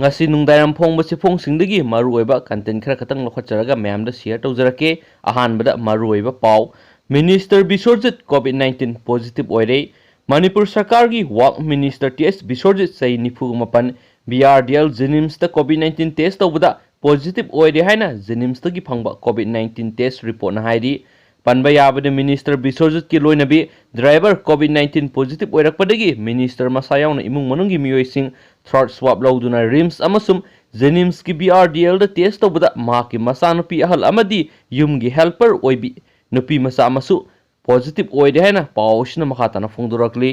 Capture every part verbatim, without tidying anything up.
ꯉꯁꯤ ꯅꯨꯡꯗꯥꯡꯋꯥꯏꯔꯝ ꯐꯣꯡꯕ ꯆꯦꯐꯣꯡꯁꯤꯡꯗꯒꯤ ꯃꯔꯨꯑꯣꯏꯕ content ꯈꯔ ꯈꯛꯇꯪ ꯂꯧꯈꯠꯆꯔꯒ ꯃꯌꯥꯝꯗ share ꯇꯧꯖꯔꯛꯀꯦ꯫ ꯑꯍꯥꯟꯕꯗ ꯃꯔꯨꯑꯣꯏꯕ ꯄꯥꯎ꯫ Minister ꯕꯤꯁ꯭ꯋꯔꯖꯤꯠ COVID nineteen positive ꯑꯣꯏꯔꯦ꯫ ꯃꯅꯤꯄꯨꯔ ꯁꯔꯀꯥꯔꯒꯤ Work Minister ꯇꯤ ꯑꯦꯁ ꯕꯤꯁ꯭ꯋꯔꯖꯤꯠ, ꯆꯍꯤ ꯅꯤꯐꯨ ꯃꯥꯄꯟ, B R D L JNIMS ꯇ COVID nineteen test ꯇꯧꯕꯗ positive ꯑꯣꯏꯔꯦ ꯍꯥꯏꯅ JNIMS ꯇꯒꯤ ꯐꯪꯕ COVID nineteen test report ꯅ ꯍꯥꯏꯔꯤ꯫ ꯄꯟꯕ ꯌꯥꯕꯗ, Minister ꯕꯤꯁ꯭ꯋꯔꯖꯤꯠꯀꯤ ꯂꯣꯏꯅꯕꯤ driver COVID nineteen positive ꯑꯣꯏꯔꯛꯄꯗꯒꯤ Minister ꯃꯁꯥ ꯌꯥꯎꯅ ꯏꯃꯨꯡ ꯃꯅꯨꯡꯒꯤ ꯃꯤꯑꯣꯏꯁꯤꯡ throat swab ꯂꯧꯗꯨꯅ RIMS ꯑꯃꯁꯨꯡ JNIMS ꯀꯤ B R D L ꯗ test ꯇꯧꯕꯗ ꯃꯍꯥꯛꯀꯤ ꯃꯆꯥꯅꯨꯄꯤ ꯑꯍꯜ ꯑꯃꯗꯤ ꯌꯨꯝꯒꯤ helper ꯑꯣꯏꯕꯤ ꯅꯨꯄꯤ ꯃꯆꯥ ꯑꯃꯁꯨ positive ꯑꯣꯏꯔꯦ ꯍꯥꯏꯅ ꯄꯥꯎ ꯑꯁꯤꯅ ꯃꯈꯥ ꯇꯥꯅ ꯐꯣꯡꯗꯣꯔꯛꯂꯤ꯫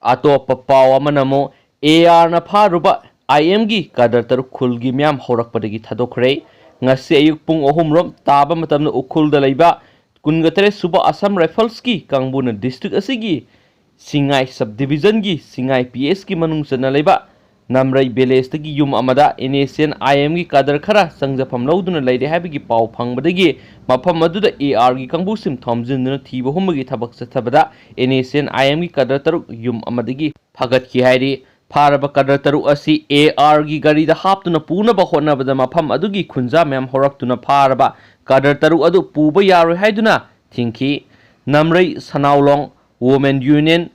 ꯑꯇꯣꯞꯄ ꯄꯥꯎ ꯑꯃꯅ ꯑꯃꯨꯛ A R ꯅ ꯐꯥꯔꯨꯕ I M ꯒꯤ cadre ꯇꯔꯨꯛ ꯈꯨꯜꯒꯤ ꯃꯤꯌꯥꯝ ꯍꯧꯔꯛꯄꯗꯒꯤ ꯊꯥꯗꯣꯛꯈ꯭ꯔꯦ꯫ ꯉꯁꯤ ꯑꯌꯨꯛ ꯄꯨꯡ ꯑꯍꯨꯝ ꯔꯣꯝ ꯇꯥꯕ ꯃꯇꯝꯗ ꯎꯈ꯭ꯔꯨꯜꯗ ꯂꯩꯕ ꯀꯨꯟꯒ ꯇꯔꯦꯠ ꯁꯨꯕ Assam Rifles ꯀꯤ ꯀꯥꯡꯕꯨꯅ district ꯑꯁꯤꯒꯤ ꯁꯤꯡꯉꯥꯏ sub division ꯒꯤ ꯁꯤꯡꯉꯥꯏ P S ꯀꯤ ꯃꯅꯨꯡ ꯆꯟꯅ ꯂꯩꯕ ꯅꯝꯔꯩ village ꯇꯒꯤ ꯌꯨꯝ ꯑꯃꯗ N S C N I M ꯒꯤ cadre ꯈꯔ ꯆꯪꯖꯐꯝ ꯂꯧꯗꯨꯅ ꯂꯩꯔꯦ ꯍꯥꯏꯕꯒꯤ ꯄꯥꯎ ꯐꯪꯕꯗꯒꯤ ꯃꯐꯝ ꯑꯗꯨꯗ A R ꯒꯤ ꯀꯥꯡꯕꯨꯁꯤꯡ ꯊꯣꯝꯖꯤꯟꯗꯨꯅ ꯊꯤꯕ ꯍꯨꯝꯕꯒꯤ ꯊꯕꯛ ꯆꯠꯊꯕꯗ N S C N I M ꯒꯤ cadre ꯇꯔꯨꯛ ꯌꯨꯝ ꯑꯃꯗꯒꯤ ꯐꯥꯒꯠꯈꯤ ꯍꯥꯏꯔꯤ꯫ ꯐꯥꯔꯕ cadre ꯇꯔꯨꯛ ꯑꯁꯤ A R ꯒꯤ ꯒꯥꯔꯤꯗ ꯍꯥꯞꯇꯨꯅ ꯄꯨꯅꯕ ꯍꯣꯠꯅꯕꯗ ꯃꯐꯝ ꯑꯗꯨꯒꯤ ꯈꯨꯟꯖꯥ ꯃꯌꯥꯝ ꯍꯧꯔꯛꯇꯨꯅ ꯐꯥꯔꯕ cadre ꯇꯔꯨꯛ ꯑꯗꯨ ꯄꯨꯕ ꯌꯥꯔꯣꯏ ꯍꯥꯏꯗꯨꯅ ꯊꯤꯡꯈꯤ꯫ ꯅꯝꯔꯩ ꯁꯅꯥꯎꯂꯣꯡ Women Union,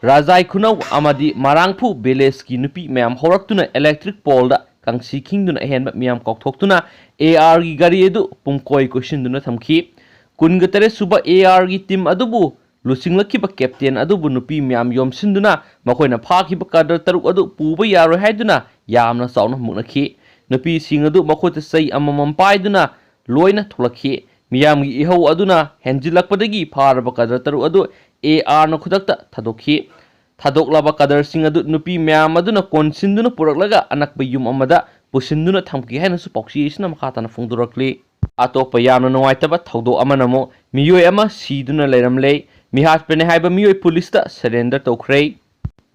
ꯔꯥꯖꯥꯏ ꯈꯨꯅꯧ ꯑꯃꯗꯤ ꯃꯔꯥꯡꯐꯨ village ꯀꯤ ꯅꯨꯄꯤ ꯃꯌꯥꯝ ꯍꯧꯔꯛꯇꯨꯅ electric pole ꯗ ꯀꯥꯡꯁꯤ ꯈꯤꯡꯗꯨꯅ ꯑꯍꯦꯟꯕ ꯃꯤꯌꯥꯝ ꯀꯧꯊꯣꯛꯇꯨꯅ A R ꯒꯤ ꯒꯥꯔꯤ ꯑꯗꯨ ꯄꯨꯝꯀꯣꯏ ꯀꯣꯏꯁꯤꯟꯗꯨꯅ ꯊꯝꯈꯤ꯫ ꯀꯨꯟꯒ ꯇꯔꯦꯠ ꯁꯨꯕ A R ꯒꯤ team ꯑꯗꯨꯕꯨ ꯂꯨꯆꯤꯡꯂꯛꯈꯤꯕ captain ꯑꯗꯨꯕꯨ ꯅꯨꯄꯤ ꯃꯌꯥꯝ ꯌꯣꯝꯁꯤꯟꯗꯨꯅ ꯃꯈꯣꯏꯅ ꯐꯥꯈꯤꯕ cadre ꯇꯔꯨꯛ ꯑꯗꯨ ꯄꯨꯕ ꯌꯥꯔꯣꯏ ꯍꯥꯏꯗꯨꯅ ꯌꯥꯝꯅ ꯆꯥꯎꯅ ꯃꯨꯛꯅꯈꯤ꯫ ꯅꯨꯄꯤꯁꯤꯡ ꯑꯗꯨ ꯃꯈꯨꯠꯇ ꯆꯩ ꯑꯃꯃꯝ ꯄꯥꯏꯗꯨꯅ ꯂꯣꯏꯅ ꯊꯣꯛꯂꯛꯈꯤ꯫ ꯃꯤꯌꯥꯝꯒꯤ ꯏꯍꯧ ꯑꯗꯨꯅ ꯍꯦꯟꯖꯤꯜꯂꯛꯄꯗꯒꯤ ꯐꯥꯔꯕ cadre ꯇꯔꯨꯛ ꯑꯗꯨ A R ꯅ ꯈꯨꯗꯛꯇ ꯊꯥꯗꯣꯛꯈꯤ꯫ ꯊꯥꯗꯣꯛꯂꯕ cadre ꯁꯤꯡ ꯑꯗꯨ ꯅꯨꯄꯤ ꯃꯌꯥꯝ ꯑꯗꯨꯅ ꯀꯣꯟꯁꯤꯟꯗꯨꯅ ꯄꯨꯔꯛꯂꯒ ꯑꯅꯛꯄ ꯌꯨꯝ ꯑꯃꯗ ꯄꯨꯁꯤꯟꯗꯨꯅ ꯊꯝꯈꯤ ꯍꯥꯏꯅꯁꯨ ꯄꯥꯎꯆꯦ ꯑꯁꯤꯅ ꯃꯈꯥ ꯇꯥꯅ ꯐꯣꯡꯗꯣꯔꯛꯂꯤ꯫ ꯑꯇꯣꯞꯄ ꯌꯥꯝꯅ ꯅꯨꯡꯉꯥꯏꯇꯕ ꯊꯧꯗꯣꯛ ꯑꯃꯅ ꯑꯃꯨꯛ ꯃꯤꯑꯣꯏ ꯑꯃ ꯁꯤꯗꯨꯅ ꯂꯩꯔꯝꯂꯦ꯫ ꯃꯤꯍꯥꯠꯄꯅꯦ ꯍꯥꯏꯕ ꯃꯤꯑꯣꯏ police ꯇ surrender ꯇꯧꯈ꯭ꯔꯦ꯫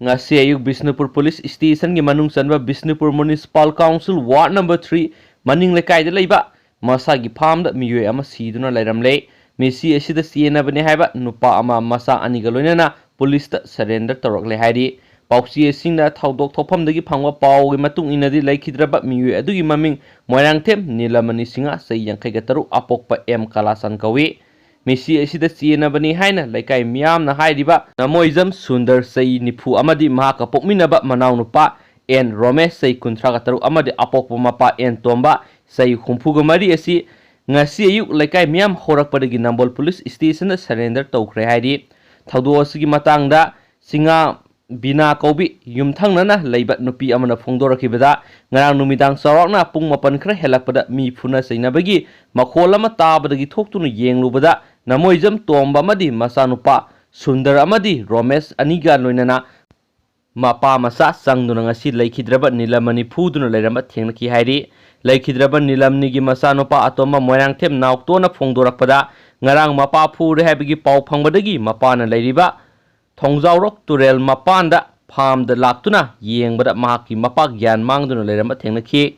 ꯉꯁꯤ ꯑꯌꯨꯛ ꯕꯤꯁꯅꯨꯄꯨꯔ police station ꯒꯤ ꯃꯅꯨꯡ ꯆꯟꯕ Bishnupur Municipal Council Ward number three ꯃꯅꯤꯡ ꯂꯩꯀꯥꯏꯗ ꯂꯩꯕ ꯃꯁꯥꯒꯤ farm ꯗ ꯃꯤꯑꯣꯏ ꯑꯃ ꯁꯤꯗꯨꯅ ꯂꯩꯔꯝꯂꯦ꯫ ꯃꯤꯁꯤ ꯑꯁꯤꯗ ꯆꯦꯟꯅꯕꯅꯦ ꯍꯥꯏꯕ ꯅꯨꯄꯥ ꯑꯃ ꯃꯆꯥ ꯑꯅꯤꯒ ꯂꯣꯏꯅꯅ police ꯇ surrender ꯇꯧꯔꯛꯂꯦ ꯍꯥꯏꯔꯤ꯫ ꯄꯥꯎꯆꯦꯁꯤꯡꯅ ꯊꯧꯗꯣꯛ ꯊꯣꯛꯐꯝꯗꯒꯤ ꯐꯪꯕ ꯄꯥꯎꯒꯤ ꯃꯇꯨꯡ ꯏꯟꯅꯗꯤ, ꯂꯩꯈꯤꯗ꯭ꯔꯕ ꯃꯤꯑꯣꯏ ꯑꯗꯨꯒꯤ ꯃꯃꯤꯡ ꯃꯣꯏꯔꯥꯡꯊꯦꯝ ꯅꯤꯂꯃꯅꯤ ꯁꯤꯡꯍ, ꯆꯍꯤ ꯌꯥꯡꯈꯩꯒ ꯇꯔꯨꯛ, ꯑꯄꯣꯛꯄ ꯑꯦꯝ ꯀꯂꯥꯆꯥꯟ ꯀꯧꯏ꯫ ꯃꯤꯁꯤ ꯑꯁꯤꯗ ꯆꯦꯟꯅꯕꯅꯤ ꯍꯥꯏꯅ ꯂꯩꯀꯥꯏ ꯃꯤꯌꯥꯝꯅ ꯍꯥꯏꯔꯤꯕ ꯅꯃꯣꯏꯖꯝ ꯁꯨꯟꯗꯔ, ꯆꯍꯤ ꯅꯤꯐꯨ, ꯑꯃꯗꯤ ꯃꯍꯥꯛꯀ ꯄꯣꯛꯃꯤꯟꯅꯕ ꯃꯅꯥꯎꯅꯨꯄꯥ ꯑꯦꯟ ꯔꯣꯃꯦꯁ, ꯆꯍꯤ ꯀꯨꯟꯊ꯭ꯔꯥꯒ ꯇꯔꯨꯛ, ꯑꯃꯗꯤ ꯑꯄꯣꯛꯄ ꯃꯄꯥ ꯑꯦꯟ ꯇꯣꯝꯕ, ꯆꯍꯤ ꯍꯨꯝꯐꯨꯒ ꯃꯔꯤ, ꯑꯁꯤ ꯉꯁꯤ ꯑꯌꯨꯛ ꯂꯩꯀꯥꯏ ꯃꯤꯌꯥꯝ ꯍꯧꯔꯛꯄꯗꯒꯤ ꯅꯝꯕꯣꯜ ꯄꯨꯂꯤꯁ ꯁ꯭ꯇꯦꯁꯟꯗ ꯁꯔꯦꯟꯗꯔ ꯇꯧꯈ꯭ꯔꯦ ꯍꯥꯏꯔꯤ꯫ ꯊꯧꯗꯣꯛ ꯑꯁꯤꯒꯤ ꯃꯇꯥꯡꯗ ꯁꯤꯡꯍ ꯕꯤꯅꯥ ꯀꯧꯕꯤ ꯌꯨꯝꯊꯪꯅꯅ ꯂꯩꯕ ꯅꯨꯄꯤ ꯑꯃꯅ ꯐꯣꯡꯗꯣꯔꯛꯈꯤꯕꯗ, ꯉꯔꯥꯡ ꯅꯨꯃꯤꯗꯥꯡ ꯆꯥꯎꯔꯥꯛꯅ ꯄꯨꯡ ꯃꯥꯄꯟ ꯈꯔ ꯍꯦꯜꯂꯛꯄꯗ ꯃꯤ ꯐꯨꯅ ꯆꯩꯅꯕꯒꯤ ꯃꯈꯣꯜ ꯑꯃ ꯇꯥꯕꯗꯒꯤ ꯊꯣꯛꯇꯨꯅ ꯌꯦꯡꯂꯨꯕꯗ, ꯅꯃꯣꯏꯖꯝ ꯇꯣꯝꯕ ꯑꯃꯗꯤ ꯃꯆꯥꯅꯨꯄꯥ ꯁꯨꯟꯗꯔ ꯑꯃꯗꯤ ꯔꯣꯃꯦꯁ ꯑꯅꯤꯒ ꯂꯣꯏꯅꯅ ꯃꯄꯥ ꯃꯆꯥ ꯆꯪꯗꯨꯅ ꯉꯁꯤ ꯂꯩꯈꯤꯗ꯭ꯔꯕ ꯅꯤꯂꯃꯅꯤ ꯐꯨꯗꯨꯅ ꯂꯩꯔꯝꯕ ꯊꯦꯡꯅꯈꯤ ꯍꯥꯏꯔꯤ꯫ ꯂꯩꯈꯤꯗ꯭ꯔꯕ ꯅꯤꯂꯝꯅꯤꯒꯤ ꯃꯆꯥꯅꯨꯄꯥ ꯑꯇꯣꯝꯕ ꯃꯣꯏꯔꯥꯡꯊꯦꯝ ꯅꯥꯎꯇꯣꯅ ꯐꯣꯡꯗꯣꯔꯛꯄꯗ, ꯉꯔꯥꯡ ꯃꯄꯥ ꯐꯨꯔꯦ ꯍꯥꯏꯕꯒꯤ ꯄꯥꯎ ꯐꯪꯕꯗꯒꯤ ꯃꯄꯥꯅ ꯂꯩꯔꯤꯕ ꯊꯣꯡꯖꯥꯎꯔꯣꯛ ꯇꯨꯔꯦꯜ ꯃꯄꯥꯟꯗ ꯐꯥꯝꯗ ꯂꯥꯛꯇꯨꯅ ꯌꯦꯡꯕꯗ ꯃꯍꯥꯛꯀꯤ ꯃꯄꯥ ꯒ꯭ꯌꯥꯟ ꯃꯥꯡꯗꯨꯅ ꯂꯩꯔꯝꯕ ꯊꯦꯡꯅꯈꯤ꯫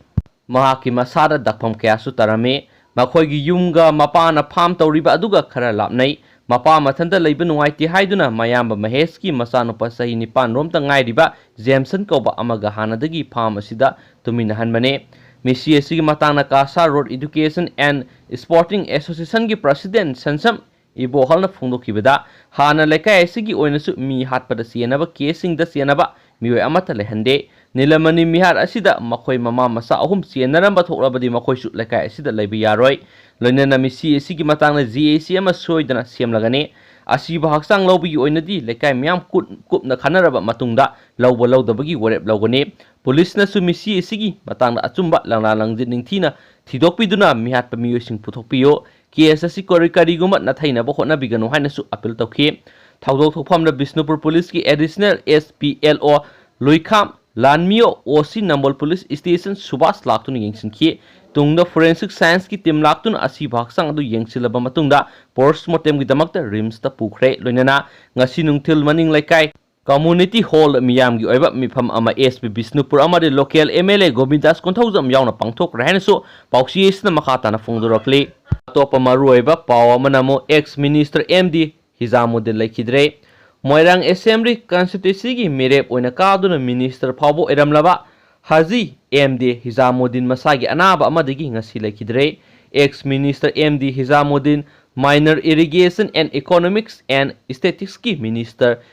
ꯃꯍꯥꯛꯀꯤ ꯃꯁꯥꯗ ꯗꯛꯐꯝ ꯀꯌꯥꯁꯨ ꯇꯥꯔꯝꯃꯤ꯫ ꯃꯈꯣꯏꯒꯤ ꯌꯨꯝꯒ ꯃꯄꯥꯅ ꯐꯥꯝ ꯇꯧꯔꯤꯕ ꯑꯗꯨꯒ ꯈꯔ ꯂꯥꯞꯅꯩ꯫ ꯃꯄꯥ ꯃꯊꯟꯇ ꯂꯩꯕ ꯅꯨꯡꯉꯥꯏꯇꯦ ꯍꯥꯏꯗꯨꯅ ꯃꯌꯥꯝꯕ ꯃꯍꯦꯁꯀꯤ ꯃꯆꯥꯅꯨꯄꯥ ꯆꯍꯤ ꯅꯤꯄꯥꯟ ꯔꯣꯝꯇ ꯉꯥꯏꯔꯤꯕ ꯖꯦꯝꯁꯟ ꯀꯧꯕ ꯑꯃꯒ ꯍꯥꯟꯅꯗꯒꯤ ꯐꯥꯝ ꯑꯁꯤꯗ ꯇꯨꯃꯤꯟꯅꯍꯟꯕꯅꯤ꯫ ꯃꯤꯁꯤ ꯑꯁꯤꯒꯤ ꯃꯇꯥꯡꯗ ꯀꯥꯁꯥ ꯔꯣꯗ ꯏꯗꯨꯀꯦꯁꯟ ꯑꯦꯟ ꯁ꯭ꯄꯣꯔꯇꯤꯡ ꯑꯦꯁꯣꯁꯤꯌꯦꯁꯟꯒꯤ ꯄ꯭ꯔꯁꯤꯗꯦꯟ ꯁꯟꯁꯝ ꯏꯕꯣꯍꯜꯅ ꯐꯣꯡꯗꯣꯛꯈꯤꯕꯗ, ꯍꯥꯟꯅ ꯂꯩꯀꯥꯏ ꯑꯁꯤꯒꯤ ꯑꯣꯏꯅꯁꯨ ꯃꯤ ꯍꯥꯠꯄꯗ ꯆꯦꯟꯅꯕ ꯀꯦꯁꯁꯤꯡꯗ ꯆꯦꯟꯅꯕ ꯃꯤꯑꯣꯏ ꯑꯃꯠꯇ ꯂꯩꯍꯟꯗꯦ꯫ ꯅꯤꯂꯃꯅꯤ ꯃꯤꯍꯥꯠ ꯑꯁꯤꯗ ꯃꯈꯣꯏ ꯃꯃꯥ ꯃꯆꯥ ꯑꯍꯨꯝ ꯆꯦꯟꯅꯔꯝꯕ ꯊꯣꯛꯂꯕꯗꯤ ꯃꯈꯣꯏꯁꯨ ꯂꯩꯀꯥꯏ ꯑꯁꯤꯗ ꯂꯩꯕ ꯌꯥꯔꯣꯏ꯫ ꯂꯣꯏꯅꯅ ꯃꯤꯁꯤ ꯑꯁꯤꯒꯤ ꯃꯇꯥꯡꯗ ꯖꯤ ꯑꯦ ꯁꯤ ꯑꯃ ꯁꯣꯏꯗꯅ ꯁꯦꯝꯂꯒꯅꯤ꯫ ꯑꯁꯤꯕ ꯍꯛꯆꯥꯡ ꯂꯧꯕꯒꯤ ꯑꯣꯏꯅꯗꯤ ꯂꯩꯀꯥꯏ ꯃꯤꯌꯥꯝ ꯀꯨꯞ-, ꯀꯨꯞꯅ ꯈꯟꯅꯔꯕ ꯃꯇꯨꯡꯗ ꯂꯧꯕ ꯂꯧꯗꯕꯒꯤ ꯋꯥꯔꯦꯞ ꯂꯧꯒꯅꯤ꯫ ꯄꯨꯂꯤꯁꯅꯁꯨ ꯃꯤꯁꯤ ꯑꯁꯤꯒꯤ ꯃꯇꯥꯡꯗ ꯑꯆꯨꯝꯕ ꯂꯪꯂꯥ ꯂꯪꯖꯤꯠ ꯅꯤꯡꯊꯤꯅ ꯊꯤꯗꯣꯛꯄꯤꯗꯨꯅ ꯃꯤꯍꯥꯠꯄ ꯃꯤꯑꯣꯏꯁꯤꯡ ꯄꯨꯊꯣꯛꯄꯤꯌꯨ꯫ ꯀꯦꯁ ꯑꯁꯤ ꯀꯔꯤ-, ꯀꯔꯤꯒꯨꯝꯕ ꯅꯥꯊꯩꯅꯕ ꯍꯣꯠꯅꯕꯤꯒꯅꯨ ꯍꯥꯏꯅꯁꯨ ꯑꯄꯤꯜ ꯇꯧꯈꯤ꯫ ꯊꯧꯗꯣꯛ ꯊꯣꯛꯐꯝꯗ ꯕꯤꯁꯅꯨꯄꯨꯔ ꯄꯨꯂꯤꯁꯀꯤ ꯑꯦꯗꯤꯁꯅꯦꯜ ꯑꯦꯁ ꯄꯤ ꯑꯦꯜ ꯑꯣ ꯂꯨꯏꯈꯥꯝ ꯂꯥꯟꯃꯤꯌꯣ, ꯑꯣ ꯁꯤ ꯅꯝꯕꯣꯜ ꯄꯨꯂꯤꯁ ꯁ꯭ꯇꯦꯁꯟ ꯁꯨꯕꯥꯁ ꯂꯥꯛꯇꯨꯅ ꯌꯦꯡꯁꯤꯟꯈꯤ꯫ ꯇꯨꯡꯗ ꯐꯣꯔꯦꯟꯁꯤꯛ ꯁꯥꯏꯟꯁꯀꯤ ꯇꯤꯝ ꯂꯥꯛꯇꯨꯅ ꯑꯁꯤꯕ ꯍꯛꯆꯥꯡ ꯑꯗꯨ ꯌꯦꯡꯁꯤꯜꯂꯕ ꯃꯇꯨꯡꯗ ꯄꯣꯁꯃꯣꯔꯇꯦꯝꯒꯤꯗꯃꯛꯇ ꯔꯤꯝꯁꯇ ꯄꯨꯈ꯭ꯔꯦ꯫ ꯂꯣꯏꯅꯅ ꯉꯁꯤ ꯅꯨꯡꯊꯤꯜ ꯃꯅꯤꯡ ꯂꯩꯀꯥꯏ ꯀꯝꯃꯨꯅꯤꯇꯤ ꯍꯣꯜꯗ ꯃꯤꯌꯥꯝꯒꯤ ꯑꯣꯏꯕ ꯃꯤꯐꯝ ꯑꯃ ꯑꯦꯁ ꯄꯤ ꯕꯤꯁꯅꯨꯄꯨꯔ ꯑꯃꯗꯤ local M L A ꯒꯣꯕꯤꯟꯗꯥꯁ Konthoujam ꯌꯥꯎꯅ ꯄꯥꯡꯊꯣꯛꯈ꯭ꯔꯦ ꯍꯥꯏꯅꯁꯨ ꯄꯥꯎꯆꯦ ꯑꯁꯤꯅ ꯃꯈꯥ ꯇꯥꯅ ꯐꯣꯡꯗꯣꯔꯛꯂꯤ꯫ ꯑꯇꯣꯞꯄ ꯃꯔꯨꯑꯣꯏꯕ ꯄꯥꯎ ꯑꯃꯅ ꯑꯃꯨꯛ ꯑꯦꯛꯁ ꯃꯤꯅꯤꯁꯇꯔ ꯑꯦꯝ ꯗꯤ ꯍꯤꯖꯥꯃꯨꯗꯤꯟ ꯂꯩꯈꯤꯗ꯭ꯔꯦ꯫ ꯃꯣꯏꯔꯥꯡ Assembly Constituencyꯒꯤ ꯃꯤꯔꯦꯞ ꯑꯣꯏꯅ ꯀꯥꯗꯨꯅ Minister ꯐꯥꯎꯕ ꯑꯣꯏꯔꯝꯂꯕ ꯍꯥꯖꯤ ꯑꯦꯝ ꯗꯤ ꯍꯤꯖꯥꯃꯨꯗꯤꯟ ꯃꯁꯥꯒꯤ ꯑꯅꯥꯕ ꯑꯃꯗꯒꯤ ꯉꯁꯤ ꯂꯩꯈꯤꯗ꯭ꯔꯦ꯫ Ex Minister M D Hizamuddin Minor Irrigation and Economics and Statisticsꯀꯤ Minister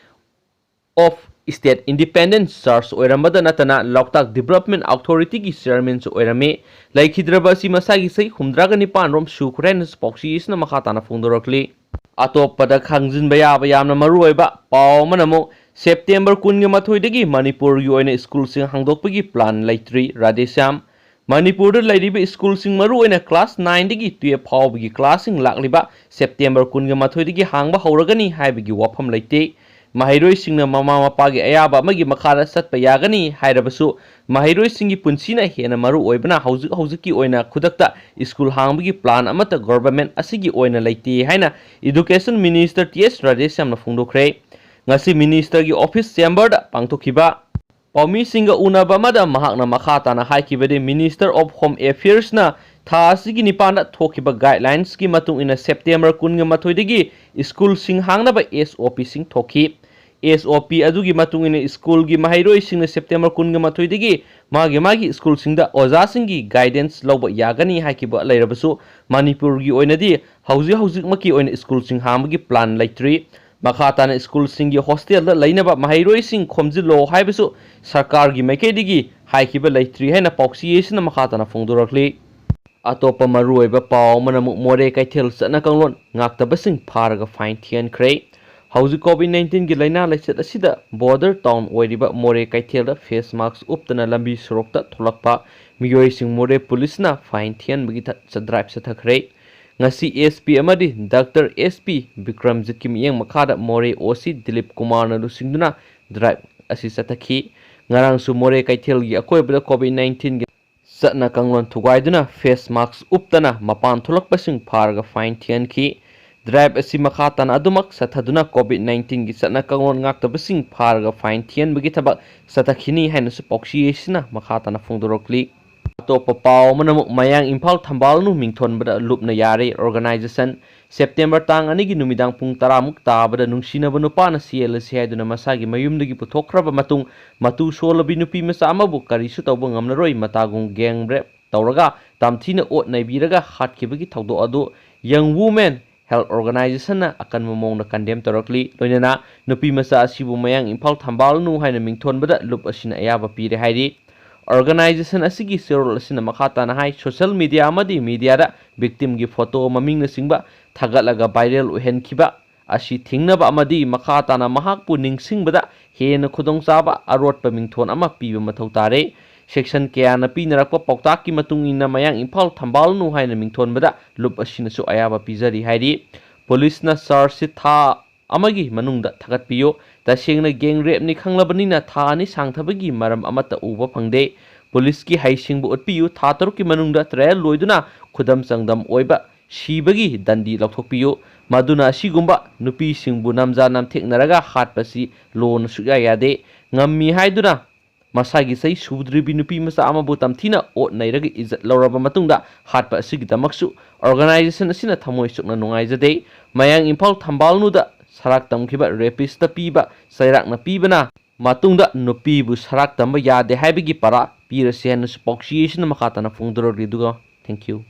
of State Independent Charge ꯑꯣꯏꯔꯝꯕꯗ ꯅꯠꯇꯅ ꯂꯣꯛꯇꯥꯛ Development Authorityꯒꯤ Chairmanꯁꯨ ꯑꯣꯏꯔꯝꯃꯤ꯫ ꯂꯩꯈꯤꯗ꯭ꯔꯕ ꯑꯁꯤ ꯃꯁꯥꯒꯤ ꯆꯍꯤ ꯍꯨꯝꯗ꯭ꯔꯥꯒ ꯅꯤꯄꯥꯟ ꯔꯣꯝ ꯁꯨꯈ꯭ꯔꯦ ꯍꯥꯏꯅꯁꯨ ꯄꯥꯎꯆꯦ ꯑꯁꯤꯅ ꯃꯈꯥ ꯇꯥꯅ ꯐꯣꯡꯗꯣꯔꯛꯂꯤ꯫ ꯑꯇꯣꯞꯄꯗ ꯈꯪꯖꯤꯟꯕ ꯌꯥꯕ ꯌꯥꯝꯅ ꯃꯔꯨꯑꯣꯏꯕ ꯄꯥꯎ ꯑꯃꯅ ꯑꯃꯨꯛ September ꯀꯨꯟꯒ ꯃꯥꯊꯣꯏꯗꯒꯤ ꯃꯅꯤꯄꯨꯔꯒꯤ ꯑꯣꯏꯅ ꯁ꯭ꯀꯨꯜꯁꯤꯡ ꯍꯥꯡꯗꯣꯛꯄꯒꯤ plan ꯂꯩꯇ꯭ꯔꯤ꯫ ꯔꯥꯙꯦꯁ꯭ꯌꯥꯝ꯫ ꯃꯅꯤꯄꯨꯔꯗ ꯂꯩꯔꯤꯕ ꯁ꯭ꯀꯨꯜꯁꯤꯡ ꯃꯔꯨꯑꯣꯏꯅ class nineꯗꯒꯤ twelve ꯐꯥꯎꯕꯒꯤ classꯁꯤꯡ ꯂꯥꯛꯂꯤꯕ September ꯀꯨꯟꯒ ꯃꯥꯊꯣꯏꯗꯒꯤ ꯍꯥꯡꯕ ꯍꯧꯔꯒꯅꯤ ꯍꯥꯏꯕꯒꯤ ꯋꯥꯐꯝ ꯂꯩꯇꯦ꯫ ꯃꯍꯩꯔꯣꯏꯁꯤꯡꯅ ꯃꯃꯥ ꯃꯄꯥꯒꯤ ꯑꯌꯥꯕ ꯑꯃꯒꯤ ꯃꯈꯥꯗ ꯆꯠꯄ ꯌꯥꯒꯅꯤ ꯍꯥꯏꯔꯕꯁꯨ, ꯃꯍꯩꯔꯣꯏꯁꯤꯡꯒꯤ ꯄꯨꯟꯁꯤꯅ ꯍꯦꯟꯅ ꯃꯔꯨ ꯑꯣꯏꯕꯅ ꯍꯧꯖꯤꯛ ꯍꯧꯖꯤꯛꯀꯤ ꯑꯣꯏꯅ ꯈꯨꯗꯛꯇ ꯁ꯭ꯀꯨꯜ ꯍꯥꯡꯕꯒꯤ plan ꯑꯃꯠꯇ government ꯑꯁꯤꯒꯤ ꯑꯣꯏꯅ ꯂꯩꯇꯦ ꯍꯥꯏꯅ Education Minister ꯇꯤ ꯑꯦꯁ ꯔꯥꯙꯦꯁ꯭ꯌꯥꯝꯅ ꯐꯣꯡꯗꯣꯛꯈ꯭ꯔꯦ꯫ ꯉꯁꯤ ministerꯒꯤ office chamberꯗ ꯄꯥꯡꯊꯣꯛꯈꯤꯕ ꯄꯥꯎꯃꯤꯁꯤꯡꯒ ꯎꯅꯕ ꯑꯃꯗ ꯃꯍꯥꯛꯅ ꯃꯈꯥ ꯇꯥꯅ ꯍꯥꯏꯈꯤꯕꯗꯤ, Minister of Home Affairsꯅ ꯊꯥ ꯑꯁꯤꯒꯤ ꯅꯤꯄꯥꯟꯗ ꯊꯣꯛꯈꯤꯕ guidelinesꯀꯤ ꯃꯇꯨꯡ ꯏꯟꯅ September ꯀꯨꯟꯒ ꯃꯥꯊꯣꯏꯗꯒꯤ ꯁ꯭ꯀꯨꯜꯁꯤꯡ ꯍꯥꯡꯅꯕ S O Pꯁꯤꯡ ꯊꯣꯛꯈꯤ꯫ S O P ꯑꯗꯨꯒꯤ ꯃꯇꯨꯡ ꯏꯟꯅ ꯁ꯭ꯀꯨꯜꯒꯤ ꯃꯍꯩꯔꯣꯏꯁꯤꯡꯅ September ꯀꯨꯟꯒ ꯃꯥꯊꯣꯏꯗꯒꯤ ꯃꯥꯒꯤ ꯃꯥꯒꯤ ꯁ꯭ꯀꯨꯜꯁꯤꯡꯗ ꯑꯣꯖꯥꯁꯤꯡꯒꯤ guidance ꯂꯧꯕ ꯌꯥꯒꯅꯤ ꯍꯥꯏꯈꯤꯕ ꯂꯩꯔꯕꯁꯨ, ꯃꯅꯤꯄꯨꯔꯒꯤ ꯑꯣꯏꯅꯗꯤ ꯍꯧꯖꯤꯛ ꯍꯧꯖꯤꯛꯃꯛꯀꯤ ꯑꯣꯏꯅ ꯁ꯭ꯀꯨꯜꯁꯤꯡ ꯍꯥꯡꯕꯒꯤ plan ꯂꯩꯇ꯭ꯔꯤ꯫ ꯃꯈꯥ ꯇꯥꯅ ꯁ꯭ꯀꯨꯜꯁꯤꯡꯒꯤ hostelꯗ ꯂꯩꯅꯕ ꯃꯍꯩꯔꯣꯏꯁꯤꯡ ꯈꯣꯝꯖꯤꯜꯂꯣ ꯍꯥꯏꯕꯁꯨ ꯁꯔꯀꯥꯔꯒꯤ ꯃꯥꯏꯀꯩꯗꯒꯤ ꯍꯥꯏꯈꯤꯕ ꯂꯩꯇ꯭ꯔꯤ ꯍꯥꯏꯅ ꯄꯥꯎꯆꯦ ꯑꯁꯤꯅ ꯃꯈꯥ ꯇꯥꯅ ꯐꯣꯡꯗꯣꯔꯛꯂꯤ꯫ ꯑꯇꯣꯞꯄ ꯃꯔꯨꯑꯣꯏꯕ ꯄꯥꯎ ꯑꯃꯅ ꯑꯃꯨꯛ ꯃꯣꯔꯦ ꯀꯩꯊꯦꯜ ꯆꯠꯅ ꯀꯥꯡꯂꯣꯟ ꯉꯥꯛꯇꯕꯁꯤꯡ ꯐꯥꯔꯒ fine ꯊꯤꯍꯟꯈ꯭ꯔꯦ꯫ ꯍꯧꯖꯤꯛ COVID nineteenꯒꯤ ꯂꯥꯏꯅꯥ ꯂꯥꯏꯆꯠ ꯑꯁꯤꯗ border town ꯑꯣꯏꯔꯤꯕ ꯃꯣꯔꯦ ꯀꯩꯊꯦꯜꯗ face mask ꯎꯞꯇꯅ ꯂꯝꯕꯤ ꯁꯣꯔꯣꯛꯇ ꯊꯣꯛꯂꯛꯄ ꯃꯤꯑꯣꯏꯁꯤꯡ ꯃꯣꯔꯦ ꯄꯨꯂꯤꯁꯅ fine ꯊꯤꯍꯟꯕꯒꯤ ꯊ-, drive ꯆꯠꯊꯈ꯭ꯔꯦ꯫ ꯉꯁꯤ S P ꯑꯃꯗꯤ Doctor S P ꯕꯤꯀ꯭ꯔꯝꯖꯤꯠꯀꯤ ꯃꯤꯠꯌꯦꯡ ꯃꯈꯥꯗ ꯃꯣꯔꯦ O C ꯗꯤꯂꯤꯞ ꯀꯨꯃꯥꯔꯅ ꯂꯨꯆꯤꯡꯗꯨꯅ drive ꯑꯁꯤ ꯆꯠꯊꯈꯤ꯫ ꯉꯔꯥꯡꯁꯨ ꯃꯣꯔꯦ ꯀꯩꯊꯦꯜꯒꯤ ꯑꯀꯣꯏꯕꯗ COVID nineteenꯒꯤ ꯆꯠꯅ ꯀꯥꯡꯂꯣꯟ ꯊꯨꯒꯥꯏꯗꯨꯅ face mask ꯎꯞꯇꯅ ꯃꯄꯥꯟ ꯊꯣꯛꯂꯛꯄꯁꯤꯡ ꯐꯥꯔꯒ fine ꯊꯤꯍꯟꯈꯤ꯫ Drive ꯑꯁꯤ ꯃꯈꯥ ꯇꯥꯅ ꯑꯗꯨꯃꯛ ꯆꯠꯊꯗꯨꯅ COVID nineteenꯒꯤ ꯆꯠꯅ ꯀꯥꯡꯂꯣꯟ ꯉꯥꯛꯇꯕꯁꯤꯡ ꯐꯥꯔꯒ fine ꯊꯤꯍꯟꯕꯒꯤ ꯊꯕꯛ ꯆꯠꯊꯈꯤꯅꯤ ꯍꯥꯏꯅꯁꯨ ꯄꯥꯎꯆꯦ ꯑꯁꯤꯅ ꯃꯈꯥ ꯇꯥꯅ ꯐꯣꯡꯗꯣꯔꯛꯂꯤ꯫ ꯑꯇꯣꯞꯄ ꯄꯥꯎ ꯑꯃꯅ ꯑꯃꯨꯛ ꯃꯌꯥꯡ ꯏꯝꯐꯥꯜ ꯊꯝꯕꯥꯜꯅꯨ ꯃꯤꯡꯊꯣꯟꯕꯗ ꯂꯨꯞꯅ ꯌꯥꯔꯦ organization꯫ ꯁꯦꯞꯇꯦꯝꯕꯔ ꯇꯥꯡ ꯑꯅꯤꯒꯤ ꯅꯨꯃꯤꯗꯥꯡ ꯄꯨꯡ ꯇꯔꯥꯃꯨꯛ ꯇꯥꯕꯗ ꯅꯨꯡꯁꯤꯅꯕ ꯅꯨꯄꯥꯅ ꯆꯦꯜꯂꯁꯤ ꯍꯥꯏꯗꯨꯅ ꯃꯁꯥꯒꯤ ꯃꯌꯨꯝꯗꯒꯤ ꯄꯨꯊꯣꯛꯈ꯭ꯔꯕ ꯃꯇꯨꯡ, ꯃꯇꯨ ꯁꯣꯜꯂꯕꯤ ꯅꯨꯄꯤ ꯃꯆꯥ ꯑꯃꯕꯨ ꯀꯔꯤꯁꯨ ꯇꯧꯕ ꯉꯝꯂꯔꯣꯏ ꯃꯇꯥꯒꯨꯝ ꯒꯦꯡ ꯔꯦꯞ ꯇꯧꯔꯒ ꯇꯝꯊꯤꯅ ꯑꯣꯠ ꯅꯩꯕꯤꯔꯒ ꯍꯥꯠꯈꯤꯕꯒꯤ ꯊꯧꯗꯣꯛ ꯑꯗꯨ ꯌꯪ ꯋꯨꯃꯦꯟ ꯍꯦꯜꯊ ꯑꯣꯔꯒꯅꯥꯏꯖꯦꯁꯟꯅ ꯑꯀꯟꯕ ꯃꯑꯣꯡꯗ ꯀꯟꯗꯦꯝ ꯇꯧꯔꯛꯂꯤ꯫ ꯂꯣꯏꯅꯅ ꯅꯨꯄꯤ ꯃꯆꯥ ꯑꯁꯤꯕꯨ ꯃꯌꯥꯡ ꯏꯝꯐꯥꯜ ꯊꯝꯕꯥꯜꯅꯨ ꯍꯥꯏꯅ ꯃꯤꯡꯊꯣꯟꯕꯗ ꯂꯨꯞ ꯑꯁꯤꯅ ꯑꯌꯥꯕ ꯄꯤꯔꯦ ꯍꯥꯏꯔꯤ꯫ ꯑꯣꯔꯒꯅꯥꯏꯖꯦꯁꯟ ꯑꯁꯤꯒꯤ ꯆꯦꯔꯣꯜ ꯑꯁꯤꯅ ꯃꯈꯥ ꯇꯥꯅ ꯍꯥꯏ, ꯁꯣꯁꯤꯌꯦꯜ ꯃꯤꯗꯤꯌꯥ ꯑꯃꯗꯤ ꯃꯤꯗꯤꯌꯥꯗ ꯚꯤꯛꯇꯤꯝꯒꯤ ꯐꯣꯇꯣ, ꯃꯃꯤꯡꯅꯆꯤꯡꯕ ꯊꯥꯒꯠꯂꯒ ꯚꯥꯏꯔꯦꯜ ꯑꯣꯏꯍꯟꯈꯤꯕ ꯑꯁꯤ ꯊꯤꯡꯅꯕ ꯑꯃꯗꯤ ꯃꯈꯥ ꯇꯥꯅ ꯃꯍꯥꯛꯄꯨ ꯅꯤꯡꯁꯤꯡꯕꯗ ꯍꯦꯟꯅ ꯈꯨꯗꯣꯡꯆꯥꯕ ꯑꯔꯣꯠꯄ ꯃꯤꯡꯊꯣꯟ ꯑꯃ ꯄꯤꯕ ꯃꯊꯧ ꯇꯥꯔꯦ꯫ ꯁꯦꯛꯁꯟ ꯀꯌꯥꯅ ꯄꯤꯅꯔꯛꯄ ꯄꯥꯎꯇꯥꯛꯀꯤ ꯃꯇꯨꯡ ꯏꯟꯅ ꯃꯌꯥꯡ ꯏꯝꯐꯥꯜ ꯊꯝꯕꯥꯜꯅꯨ ꯍꯥꯏꯅ ꯃꯤꯡꯊꯣꯟꯕꯗ ꯂꯨꯞ ꯑꯁꯤꯅꯁꯨ ꯑꯌꯥꯕ ꯄꯤꯖꯔꯤ ꯍꯥꯏꯔꯤ꯫ ꯄꯨꯂꯤꯁꯅ ꯆꯥꯔꯖꯁꯤ ꯊꯥ ꯑꯃꯒꯤ ꯃꯅꯨꯡꯗ ꯊꯥꯒꯠꯄꯤꯌꯨ꯫ ꯇꯁꯦꯡꯅ ꯒꯦꯡ ꯔꯦꯞꯅꯤ ꯈꯪꯂꯕꯅꯤꯅ ꯊꯥ ꯑꯅꯤ ꯁꯥꯡꯊꯕꯒꯤ ꯃꯔꯝ ꯑꯃꯠꯇ ꯎꯕ ꯐꯪꯗꯦ꯫ ꯄꯨꯂꯤꯁꯀꯤ ꯍꯩꯁꯤꯡꯕ ꯎꯠꯄꯤꯌꯨ꯫ ꯊꯥ ꯇꯔꯨꯛꯀꯤ ꯃꯅꯨꯡꯗ ꯇ꯭ꯔꯥꯌꯦꯜ ꯂꯣꯏꯗꯨꯅ ꯈꯨꯗꯝ ꯆꯥꯡꯗꯝ ꯑꯣꯏꯕ ꯁꯤꯕꯒꯤ ꯗꯟꯗꯤ ꯂꯧꯊꯣꯛꯄꯤꯌꯨ꯫ ꯃꯗꯨꯅ ꯑꯁꯤꯒꯨꯝꯕ ꯅꯨꯄꯤꯁꯤꯡꯕꯨ ꯅꯝꯖꯥ ꯅꯝꯊꯦꯛꯅꯔꯒ ꯍꯥꯠꯄꯁꯤ ꯂꯣꯅ ꯁꯨꯛꯌꯥ ꯌꯥꯗꯦ꯫ ꯉꯝꯃꯤ ꯍꯥꯏꯗꯨꯅ ꯃꯁꯥꯒꯤ ꯆꯍꯤ ꯁꯨꯗ꯭ꯔꯤꯕꯤ ꯅꯨꯄꯤ ꯃꯆꯥ ꯑꯃꯕꯨ ꯇꯝꯊꯤꯅ ꯑꯣꯠ ꯅꯩꯔꯒ ꯏꯖꯠ ꯂꯧꯔꯕ ꯃꯇꯨꯡꯗ ꯍꯥꯠꯄ ꯑꯁꯤꯒꯤꯗꯃꯛꯁꯨ ꯑꯣꯔꯒꯅꯥꯏꯖꯦꯁꯟ ꯑꯁꯤꯅ ꯊꯃꯣꯏ ꯆꯨꯛꯅ ꯅꯨꯡꯉꯥꯏꯖꯗꯦ꯫ ꯃꯌꯥꯡ ꯏꯝꯐꯥꯜ ꯊꯝꯕꯥꯜꯅꯨꯗ ꯁꯔꯥꯛ ꯇꯝꯈꯤꯕ ꯔꯦꯄꯤꯁꯇ ꯄꯤꯕ ꯆꯩꯔꯥꯛꯅ ꯄꯤꯕꯅ ꯃꯇꯨꯡꯗ ꯅꯨꯄꯤꯕꯨ ꯁꯔꯥꯛ ꯇꯝꯕ ꯌꯥꯗꯦ ꯍꯥꯏꯕꯒꯤ ꯄꯔꯥ ꯄꯤꯔꯁꯤ ꯍꯥꯏꯅꯁꯨ ꯄꯥꯎꯆꯦ ꯑꯁꯤꯅ ꯃꯈꯥ ꯇꯥꯅ ꯐꯣꯡꯗꯣꯔꯛꯂꯤ꯫ ꯑꯗꯨꯒ thank you꯫